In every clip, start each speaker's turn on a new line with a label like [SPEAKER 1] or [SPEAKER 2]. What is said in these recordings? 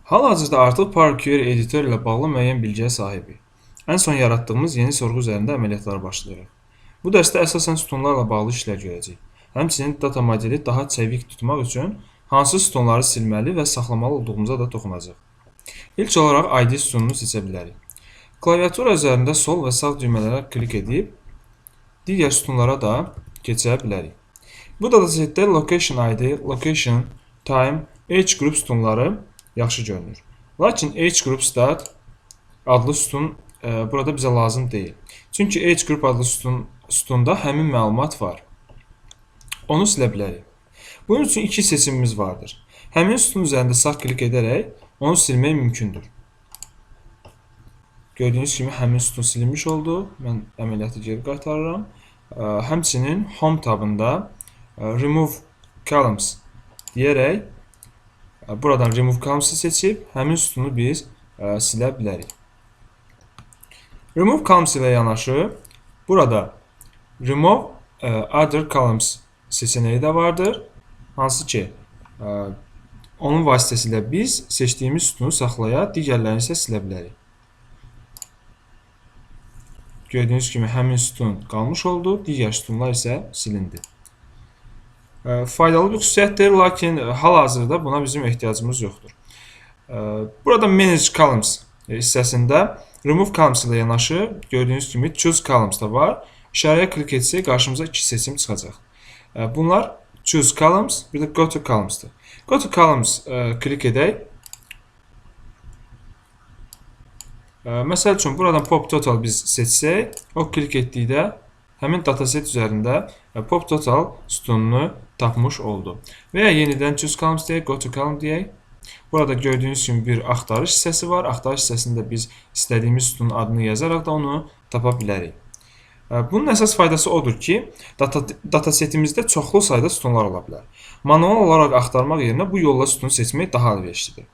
[SPEAKER 1] Hal-hazırda artıq Power Query Editor ilə bağlı müəyyən bilgiyə sahibik. Ən son yaratdığımız yeni sorğu üzərində əməliyyatlara başlayırıq. Bu dərsdə əsasən sütunlarla bağlı işlər görəcəyik. Həmçinin data modeli daha çevik tutmaq üçün hansı sütunları silməli və saxlamalı olduğumuza da toxunacaq. İlk olaraq ID sütununu seçə bilərik. Klaviatura üzərində sol və sağ düymələrə klik edib digər sütunlara da keçə bilərik. Bu datasetdə Location ID, Location, Time, Age Group sütunları yaxşı görünür. Lakin Age Group Stat adlı sütun burada bizə lazım deyil. Çünki Age Group adlı sütunda həmin məlumat var. Onu silə bilərik. Bunun üçün iki seçimimiz vardır. Həmin sütun üzərində sağ klik edərək onu silmək mümkündür. Gördüyünüz kimi həmin sütun silinmiş oldu. Mən əməliyyatı geri qaytarıram. Həmçinin Home tabında Remove Columns deyərək buradan Remove Columns-ı seçib həmin sütunu biz silə bilərik. Remove Columns ilə yanaşı burada Remove Other Columns seçeneği də vardır. Hansı ki, onun vasitəsilə biz seçdiyimiz sütunu saxlaya, digərlərini isə silə bilərik. Gördüyünüz kimi həmin sütun qalmış oldu, digər sütunlar isə silindi. Faydalı bir xüsusiyyətdir, lakin hal-hazırda buna bizim ehtiyacımız yoxdur. Burada Manage Columns hissəsində Remove Columns ilə yanaşı gördüyünüz kimi Choose Columns da var. İşarəyə klik etsək qarşımıza iki seçim çıxacaq. Bunlar Choose Columns, bir də Go to Columns'dır. Go to Columns klik edək. Məsəl üçün buradan Pop Total biz seçsək, o klik etdikdə həmin dataset üzərində Pop Total sütununu tapmış oldu. Və ya yenidən Choose Columns deyək, Go to Column deyək. Burada gördüyünüz kimi bir axtarış hissəsi var. Axtarış hissəsində biz istədiyimiz sütunun adını yazaraq da onu tapa bilərik. Bunun əsas faydası odur ki, datasetimizdə çoxlu sayda sütunlar ola bilər. Manual olaraq axtarmaq yerinə bu yolla sütunu seçmək daha əlverişlidir.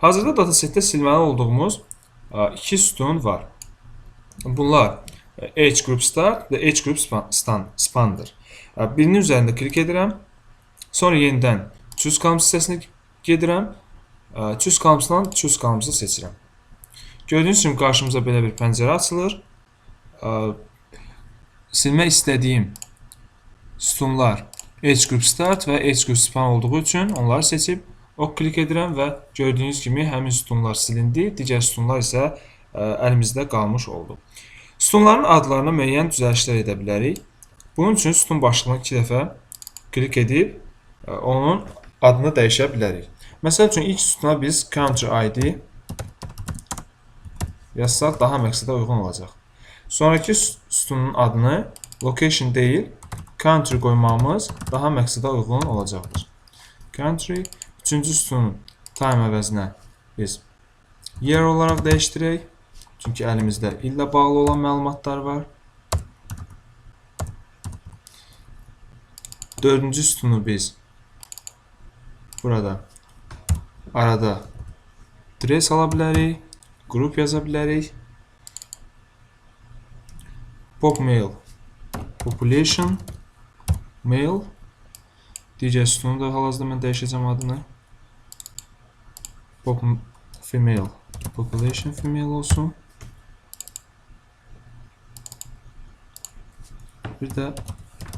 [SPEAKER 1] Hazırda datasetdə silməli olduğumuz iki sütun var. Bunlar Age Group Start və Age Group Span'dır. Birinin üzərində klik edirəm. Sonra yenidən Choose Columns hissəsinə gedirəm. Choose Columns-dan Choose Columns-ı seçirəm. Gördüyünüz kimi qarşımıza belə bir pəncərə açılır. Silmək istədiyim sütunlar Age Group Start və Age Group Span olduğu üçün onları seçib ok klik edirəm və gördüyünüz kimi həmin sütunlar silindi, digər sütunlar isə əlimizdə qalmış oldu. Sütunların adlarına müəyyən düzəlişlər edə bilərik. Bunun üçün sütun başlığına iki dəfə klik edib onun adını dəyişə bilərik. Məsəl üçün ilk sütuna biz Country ID yazsaq daha məqsədə uyğun olacaq. Sonraki sütunun adını Location deyil, Country qoymağımız daha məqsədə uyğun olacaqdır. Country, üçüncü sütunun time əvəzinə biz year olaraq dəyişdirək. Çünki əlimizdə illə bağlı olan məlumatlar var. Dördüncü sütunu biz burada arada dress ala bilərik, qrup yaza bilərik. Pop male, population, male. Digər sütunu da hal-hazırda mən dəyişəcəm adını. Pop female, population female olsun. Bir də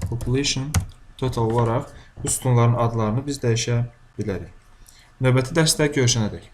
[SPEAKER 1] population total olaraq bu sütunların adlarını biz dəyişə bilərik. Növbəti dərsdə görüşənədək.